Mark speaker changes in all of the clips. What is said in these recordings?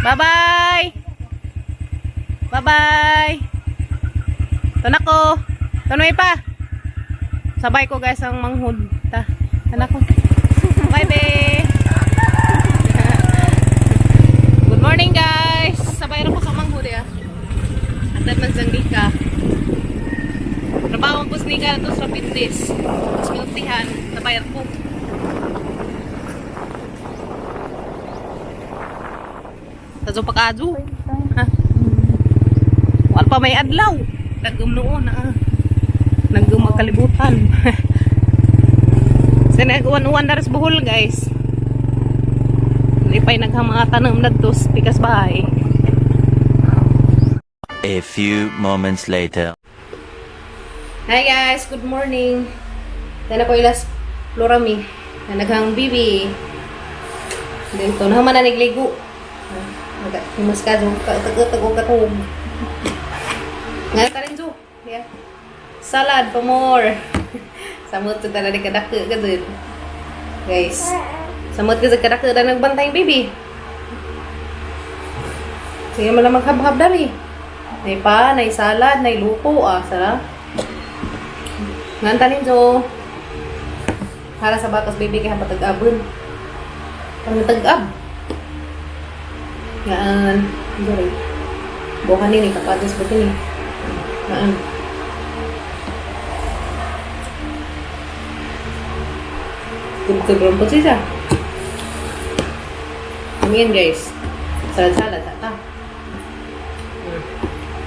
Speaker 1: Bye-bye! Bye-bye! Ito na ko. Tunoy pa. Sabay ko guys ang manghud. Ta. Tanak ko. Bye, be. Good morning, guys. Sabay ra ko sa manghud ya. At man ka. Trabaho ko snika to sa fitness. Smiltihan, nabayar ko. Tazo pagkadyo. Ha? Wala pa may adlaw. Nagum noon ah. Nagum kalibutan. Sa nag-uwan-uwan na rin sa Bohol, guys. Hindi pa'y naghang mga tanong nagtos pikas bahay.
Speaker 2: A few moments later.
Speaker 1: Hi guys, good morning. Dana ko ilas Florami. Na naghang bibi. Dito na man na nagligo. Himas ka zo, tag-tag katog. Nga ta rin zo. Yeah. Salad pa more. Samot sa tanan ni kadako ka dun. Guys. Samot ka sa kadako na nagbantay bibi. Sige mo lang maghabhab dari. Nay pa, nay salad, nay luto ah, sara. Nganta ninyo. Para sa bakas baby kay patag-abon. Pangatag-ab. Gaan. Dori. Bukan ini kapados ba kini? Gaan. Tugtog rumpot siya. Amin guys. Salad-salad ta.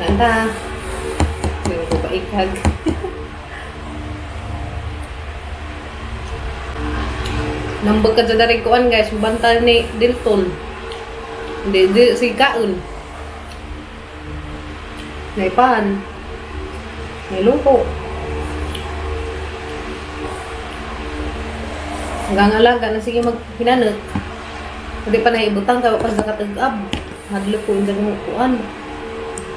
Speaker 1: Nanta. Sige ko pa ikag. Nambag ka sa darig kuan guys, bantal ni Dilton. Hindi, di, si Kaon. Naipan. May luto. Hanggang alaga na sige maghinanot. Hindi pa naibutang kaya pa sa katag-ab. Hadlo ko yung kuan.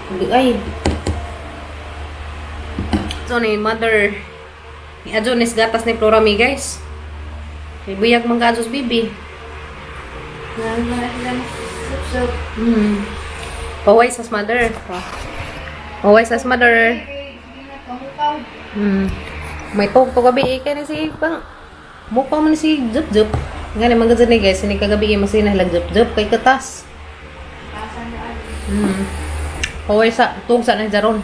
Speaker 1: Hindi ay. So ni mother ni Ajo nis gatas ni Florami guys. Kay buyag man ka Ajos bibi. Paway sa mother. Paway sa mother. May tog to gabi eh, kay ni si pang mukha man ni si Jup Jup. Nga ni mga ni guys, ni kagabi eh, mas sinalag Jup Jup kay katas. Paway sa tug sa na jaron.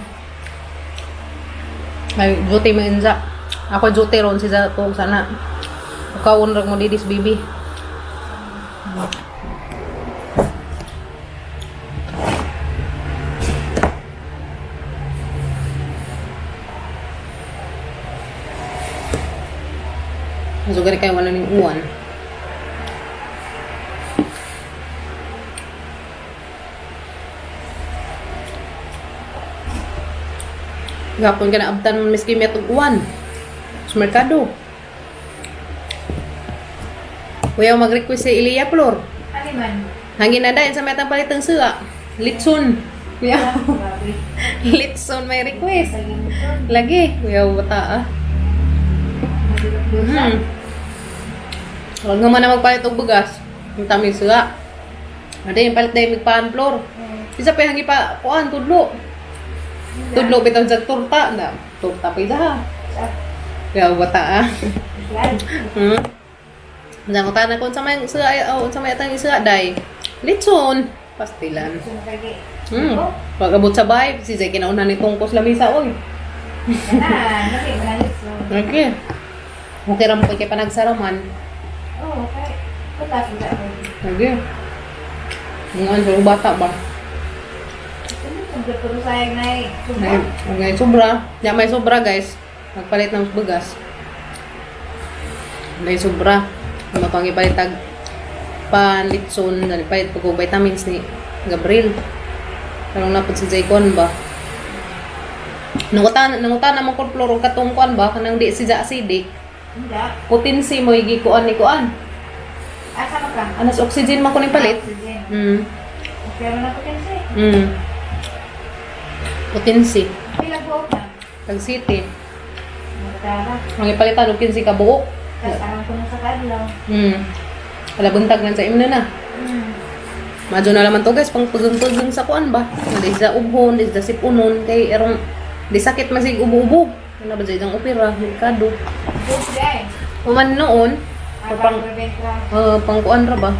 Speaker 1: Ay duty mo inza. Ako duty ron si sa tug sa na. Ukawon ra mo didis bibi. So gani kayo wala ning uwan. Gapon ka na abtan miski may tug uwan. Sa merkado. Kuya mag-request si Ilya Flor.
Speaker 3: Ano man?
Speaker 1: Hangin na dahil sa metang palitang suwa. Litson. Kuya. Litson may request. Lagi. Kuya bata ah. Huwag naman na magpalit og bugas. Yung tami suwa. Ada yung palit na yung magpaan floor. Isa pa yung hangi pa, kuan, tudlo. Tudlo bitaw sa torta. Na, torta pa isa ha. Kuya bata ah. Nangutan ako sa may suwa, oh, sa may atang isuwa day. Litson. Pastilan. Pag abot sa bahay, si Zay kinauna ni tungkos lamisa oy. Okay. Okay ra mo kay panagsaraman.
Speaker 3: Oh, okay. Kutas ba ako?
Speaker 1: Okay. Mga sa bata ba?
Speaker 3: Puro sayang na eh.
Speaker 1: Ay, okay, sobra. Ya may sobra guys. Magpalit ng bugas. May sobra. Ano pang ipalit tag pan litson, dali palit pag vitamins ni Gabriel. Karong napod si Jaycon ba? Nangutan naman ko floro katong kuan ba kanang di si Ja acidic.
Speaker 3: Hindi.
Speaker 1: Potency mo gikuan ni kuan.
Speaker 3: Asa man ka?
Speaker 1: Anas oxygen man ko ning palit.
Speaker 3: Oxygen. Pero na potensi.
Speaker 1: Potency.
Speaker 3: Pila buok na?
Speaker 1: Tag city.
Speaker 3: Magkara.
Speaker 1: Ang ipalitan og 15 ka buok.
Speaker 3: Kasama ko na sa kadlaw.
Speaker 1: Wala buntag man sa imno na. Madyo na laman to guys, pang pugong-pugong sa kuan ba? Di sa ubhon, di sa sipunon, kay erong di sakit masig ubo-ubo. Ano ba dyan opera, merkado.
Speaker 3: Good day.
Speaker 1: Human noon,
Speaker 3: Ay,
Speaker 1: pang,
Speaker 3: pang prevent ra.
Speaker 1: pang kuan ra ba?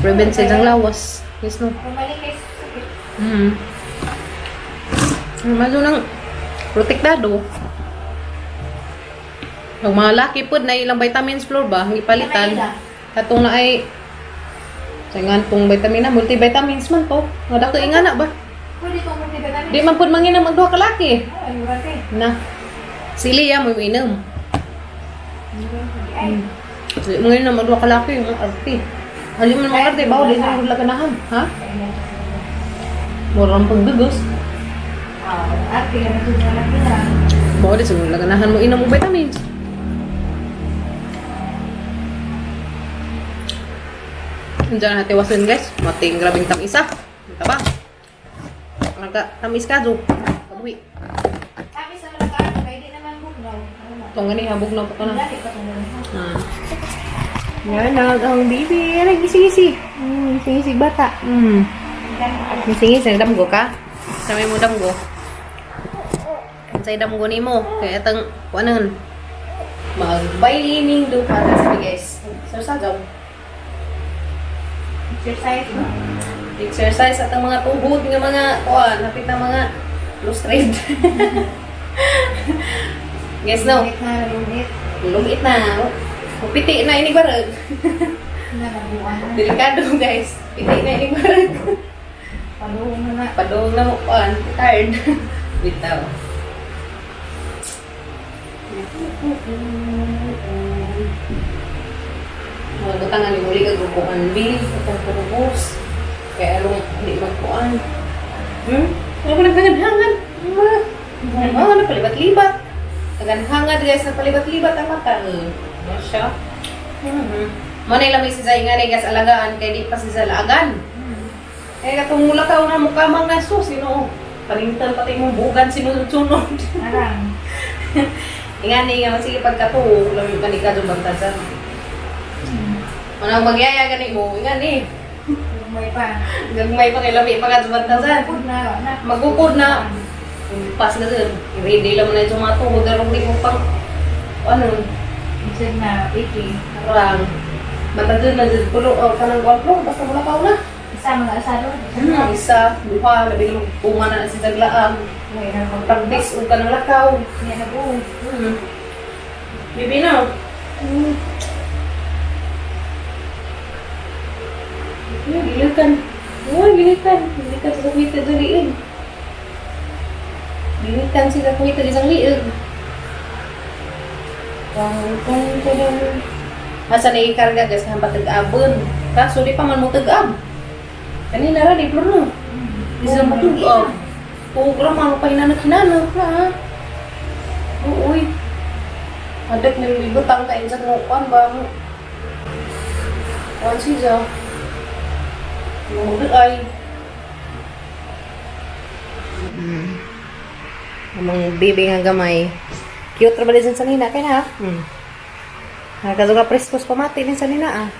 Speaker 1: Prevent sa isang lawas. Yes, no?
Speaker 3: Pumalik kay sakit.
Speaker 1: Madyo nang protektado. Ang mga laki pod na ilang vitamins floor ba, ang ipalitan. Katong na ay sa nga tong vitamina, multivitamins man to. Nga dako ingana ba?
Speaker 3: Pwede kong multivitamin.
Speaker 1: Di man pud mangina magduha ka laki.
Speaker 3: Oh, ay, mura te.
Speaker 1: Na. Sili ya mo inom.
Speaker 3: Ay,
Speaker 1: Di mo inom magduha ka laki yung arte. Hali man mga arte bawo di sa mga ganahan, ha? Murang pagdugos.
Speaker 3: Ah, arte ka na ito na na.
Speaker 1: Bawo di sa mga ganahan mo inom og vitamins. Andiyan na tiwasin guys. Mating grabing tamisa. Ang taba. Naga tamis ka do. Kabuhi.
Speaker 3: Kami sa mga kaano, kay di naman bugnaw. Ano na?
Speaker 1: Itong gani habog na po ka na.
Speaker 3: Dali pa itong ganun.
Speaker 1: Ah. Yan, ang baby. Ay, gising-gising. Gising-gising bata. Gising-gising. Damgo ka? Sabi mo damgo. Unsay damgo nimo? Kaya itang kuanan. Magbaylining do para sa guys. So, sa daw.
Speaker 3: Exercise ba?
Speaker 1: Exercise at ang mga tuhod nga mga kuan, hapit na mga lustrade. Guys, no.
Speaker 3: Lumit na, lumit.
Speaker 1: Lumit na. Piti na ini barag.
Speaker 3: Na, nabuan na.
Speaker 1: Delikado guys. Piti na ini barag.
Speaker 3: Paluhong na na.
Speaker 1: Padung na mo kuan, tired. Bitaw. Mga butangan ni muli kag kuan bill atong purpose. Kaya along di magkuan. Ano ko naghangan-hangan? Ma. Oh, napalibat-libat. Naganhangad guys, napalibat-libat ang mata. Ano siya? Mo na ilang si Zay nga ni guys alagaan kay di pa si Zalaagan. Eh katong mula ka na mukha mang naso sino palintan pati mong bugan sinunod-sunod.
Speaker 3: Arang.
Speaker 1: Ingani nga sige pagkatuo lami pa ni ka jud bantasan. Unang magyaya gani mo ingani.
Speaker 3: Lumay pa.
Speaker 1: Gagmay pa kay lami pa ka jud bantasan.
Speaker 3: Magukod na. Na.
Speaker 1: Magukod na. Pas na dun. Ready lang na yung mga tuhod arong di mo pang ano
Speaker 3: Minsan na, iki.
Speaker 1: rang. Banta dun na dun pulo o kanang kuwan basta wala pa una.
Speaker 3: Isa mga asado.
Speaker 1: Isa, duha, labi mo tunga na si Zaglaang.
Speaker 3: May na mag
Speaker 1: Practice ug kanang lakaw.
Speaker 3: May na buo.
Speaker 1: Bibi na. Uy, gilitan. Uy, gilitan. Gilitan sa kuwita sa liig. Gilitan sila kuwita sa isang liig. Tang, tang, tang. Asa na ikarga guys, hamba tag-abon. Kaso di pa man mo tag-ab. Kanina ra di plano. Di sila mo tag-ab. Tuog ra man pa hinanag-hinanag na. Uy. Adak ni ibutang ka insat mo kuan ba mo. Kuan siya. Mo ay. Among baby nga gamay. Cute ra ba din sa nina kay na? Nakakazuga preskos pamati din sa nina ah.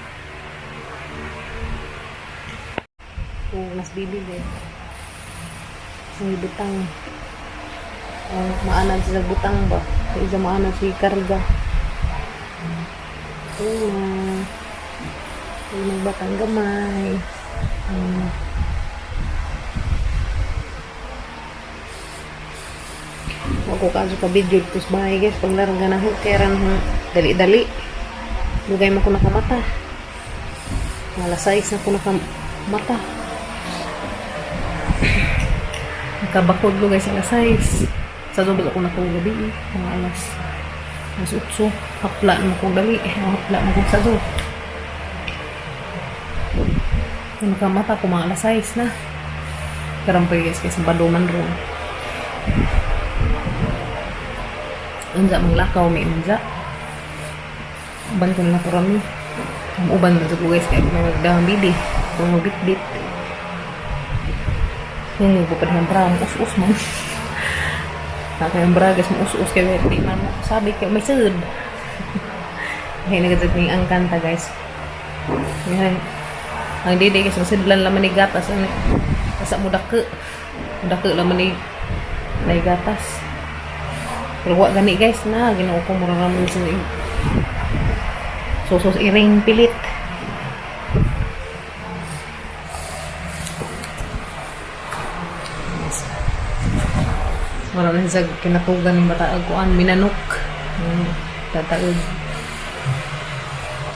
Speaker 1: Oh, mas baby din. Ang butang. Oh, maanad sila butang ba? Kaya isa maanad si karga. Oh, oh, batang gamay. Ako kaso pa video dito sa bahay guys. Pag larga na ho, kaya ran ho, dali-dali. Lugay mo ko nakamata. Alas 6 na ko nakamata. Nakabakod ko guys alas 6. Sa sobrang ako natulog gabi eh. Mga alas 8. Hapla na ko dali. Hapla na ko sa do. Nakamata ko mga alas 6 na. Karampay guys kay sa baduman ron. Unsa manglakaw may unsa. Uban ko na rami. Ang uban na ko guys kay may magdahang bibi. Kung magbitbit. Yung pa ng bra, ang us-us man. Kaya ang bra guys, us-us kay di man mo sabi kay may sud. Kaya nagadzag ni ang kanta guys. Yan. Ang didi guys, masidlan laman ni gatas. Ano? Asa mo dako. Dako laman ni nay gatas. Pero wa gani guys na Ginoo ko, mura raman sa susos iring pilit. Mura na sa kinatugan ng bataag kuan minanok. Tataog.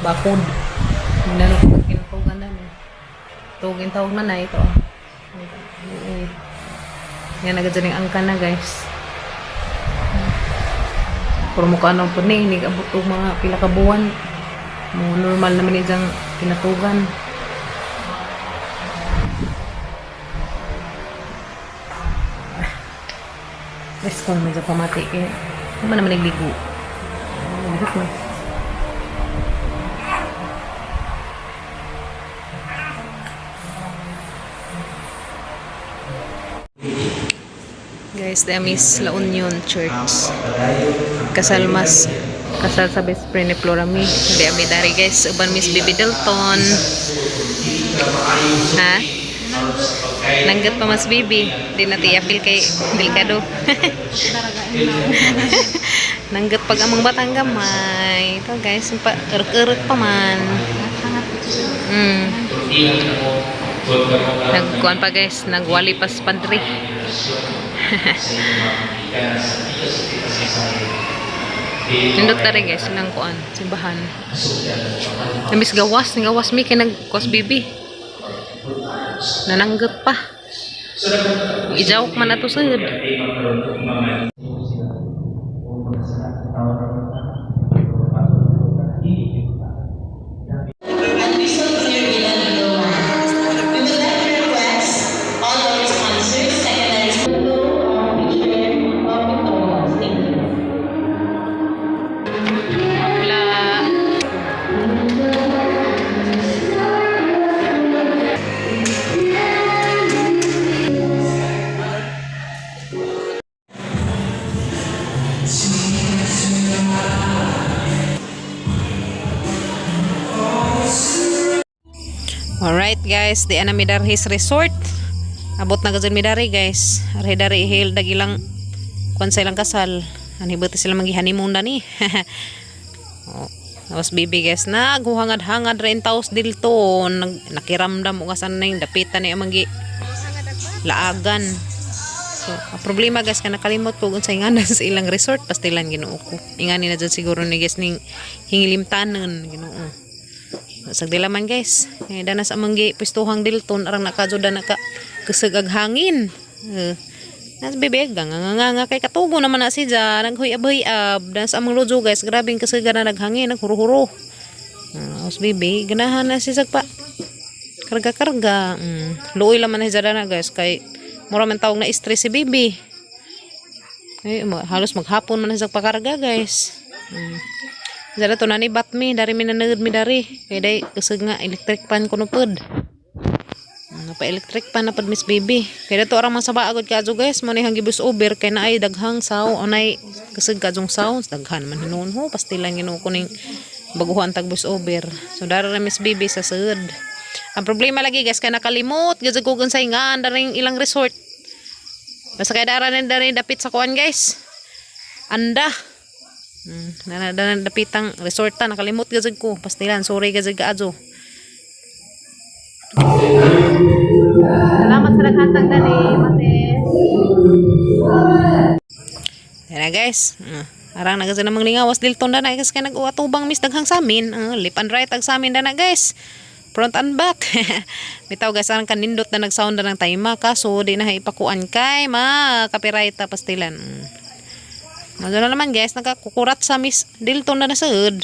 Speaker 1: Bakod. Minanok ang kinatugan na. Tugin tawag na na ito. Yan nagadyan yung angka na guys. Pero mukha nang po ni, hindi abot og mga pila ka buwan. Mo normal naman ni diyang kinatugan. Let's ko medyo pamati kay. Hindi man naman nagligo. Nagligo na. Guys, the Miss La Union Church. Kasal mas kasal sa best friend ni Flora Mi. Di ami dari guys, uban Miss Bibi Dalton. Ha? Nanggat pa mas Bibi. Di na apil kay Delikado. Nanggat pag amang batang gamay. Ito guys, pa erek-erek pa man. Nagkuan pa guys, nagwali pas padre. Nindot tari guys, silang kuan, simbahan. Namiss gawas, ni gawas mi kay nagkos bibi. Nananggat pa. Ijawk man ato sud.
Speaker 4: We would like to request all our sponsors, secondary school, or teacher, or pictorials. Thank you.
Speaker 1: Wala. Alright guys, di ana mi darhis resort. Abot na gazon mi dari guys. Arhe dari ihil dagilang kuan sa ilang kasal. Ani buti sila magi honeymoon na ni. Oh, tapos bibi guys, naghuhangad-hangad rin taos dilto. Nag, nakiramdam og asan na yung dapitan ni amang gi laagan. So, ang problema guys, ka nakalimot ko kung sa inganan sa ilang resort, pastilan Ginoo ko. Ingani na dyan siguro ni guys ning hingilimtanon Ginoo. Sagdila man guys. Eh, dana sa amang gi pwestuhang dilton arang nakadyo da naka kusog ag hangin. Eh, nas bibig nga nga nga nga kay katugo naman na siya naghuy-ab-huyab dan sa amang lodjo guys, grabing kusog na naghangin, naghuruhuro. Os bibi ganahan na siya pa karga-karga. Luoy laman na siya na guys kay mura man tawag na stress si bibi. Eh, halos maghapon man na siya pakarga guys. Zara to nani bat mi dari mi nanood mi dari kay day kusog nga electric pan kuno pod. Pa electric pan na pod Miss Baby. Kay dato arang masaba agad kaadto guys, mo ni hang gibus over kay naay daghang saw anay kusog kaadtong sounds daghan man hinuon ho pastilan Ginoo ko ning baguhan tag bus over. So dara ra Miss Baby sa sud. Ang problema lagi guys kay nakalimot gyud ko unsay nga daring ilang resort. Basta kay dara ni dari dapit sa kuan guys. Anda. Nana dapitang resort ta nakalimot gazag ko. Pastilan, sorry gazag kaadyo. Salamat sa naghatag dani, Mate. Yan na guys. Arang nagaza namang lingawas dilton na guys kay nag-uatubang mis daghang samin. Lip and right ang samin na guys. Front and back. Bitaw guys, arang kanindot na nagsound na ng tayma kaso di na ipakuan kay ma copyright ta pastilan. Ano na naman guys, nakakukurat sa Miss Dilton na nasud.